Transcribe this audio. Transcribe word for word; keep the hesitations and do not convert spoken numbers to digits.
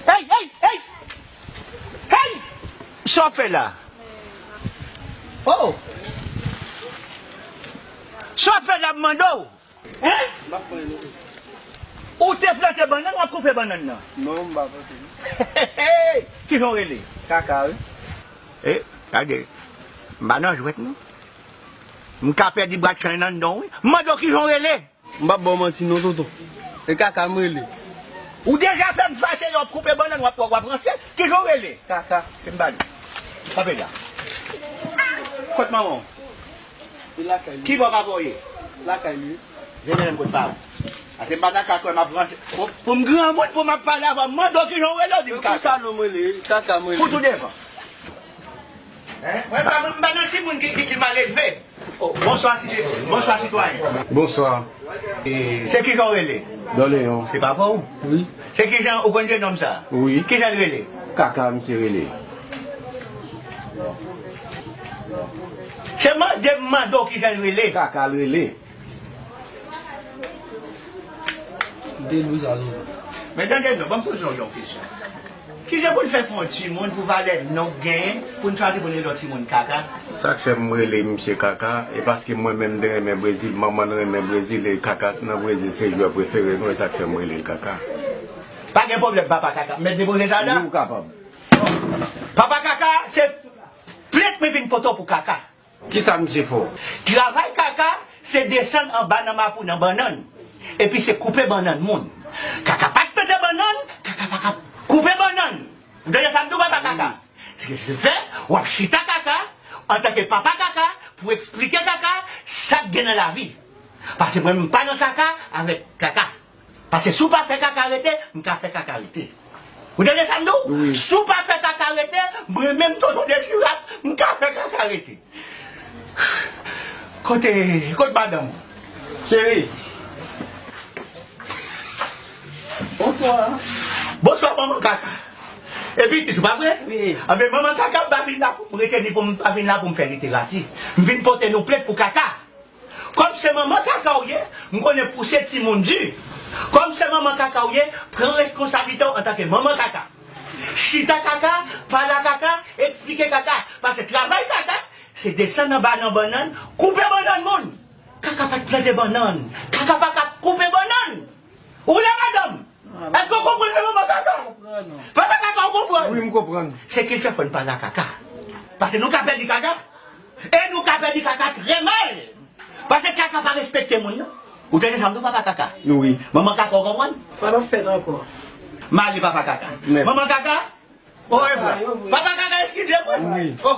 Hey, hey, hey! Hey! Sa w ap fè la? Oh! Sa w ap fè la, m mande w? Hein? M ap pran yon. Ou te plante bannann, w ap koupe bannann nan? Non, m pa plante. Kijan w rele? Kaka, wi. E, gade, m pa nan jwèt, non. M ka pèdi bwa chanj nan anndan w, wi. M mande w kijan w rele? M p ap ba w manti non, tonton. E Kaka m rele. Ou deja fè m fache, lè w ap koupe bannann, w ap, w ap ranse. Kijan w rele? Kaka. Kenbe la. Kanpe la. Kot manman w? Li lakay li. Ki bò papa w ye? Lakay li. Vin menm kot pa w. Ase m pa ta ka kwè m ap ranse. Pou, pou m granmoun, pou m ap pale avè w, m mande w kijan w rele, w di m Kaka. Pou sa non m rele, Kaka m rele. Fout ou devan. Hein? Mwen pa, mwen pa nan timoun ki, ki, ki mal elve. Oh, bonswa, si-, bonswa, sitwayen. Bonswa. E, se kijan w rele? Doleyon. Se papa w? Wi. Se kijan ou konn jenòm sa? Wi. Kijan l rele? Kaka, misye rele. Se mande m mande w kijan l rele. Kaka l rele. M te lou sa lontan. Men tande non, ban m poze w yon kesyon. Kijan pou n fè fè yon timoun pou valè non k genyen, pou n chwazi pou n rele yon timoun Kaka? Sa k fè m rele misye Kaka, e paske mwen menm m te renmen Brezil, manman l renmen Brezil, e Kaka nan Brezil se jwè prefere nou, e sa k fè m rele l Kaka. Pa gen pwoblèm, papa Kaka. M mèt depoze sa la? Wi, ou kapab. Papa Kaka, se plent mwen vin pote w pou Kaka. Kisa misye fè w? Travay Kaka, se desann anba nan mapou nan bannann. Epi se koupe bannann moun. Kaka pa t plante bannann, Kaka pa ka koupe bannann. Ou tande sa m di w, papa Kaka? Se ki fè, w ap chita Kaka, antanke papa Kaka, pou eksplike Kaka sa k gen nan lavi. Paske mwen, m pa nan kaka avèk Kaka. Paske si w pa fè Kaka rete, m ka fè Kaka rete. Ou tande sa m di w? Wi. Si w pa fè Kaka rete, mwen menm, tonton Dezirab, m ka fè Kaka rete. Kote, kote madanm ou? Cheri. Bonswa. Bonswa, manman Kaka. E pitit ou, pa vre? Wi. Anben, manman Kaka pa vin la pou m rete, ni pou m pa vin la pou m fè literati. M vin pote nou plent pou Kaka. Kòm se manman Kaka w ye, m konnen pouse timoun di. Kòm se manman Kaka w ye, pran reskonsablite w antanke manman Kaka. Chita Kaka, pale a Kaka, eksplike Kaka. Paske travay Kaka, se desann anba nan bannann, koupe bannann moun. Kaka pa t plante bannann. Kaka pa ka koupe bannann. Ou la, madanm? Èske w konprann mwen, manman Kaka? Papa Kaka, ou konprann? Wi, m konprann. Se ki fè fò n pale a Kaka. Paske nou ka pèdi Kaka. E nou ka pèdi Kaka trè mal. Paske Kaka pa respekte moun, non. Ou tande sa m di w, papa Kaka? Wi. Manman Kaka, ou konprann? Sa n ap fè ankò? M ale, papa Kaka. Mèsi. Manman Kaka, orevwa. Papa Kaka, eskize mwen. Wi. Oh.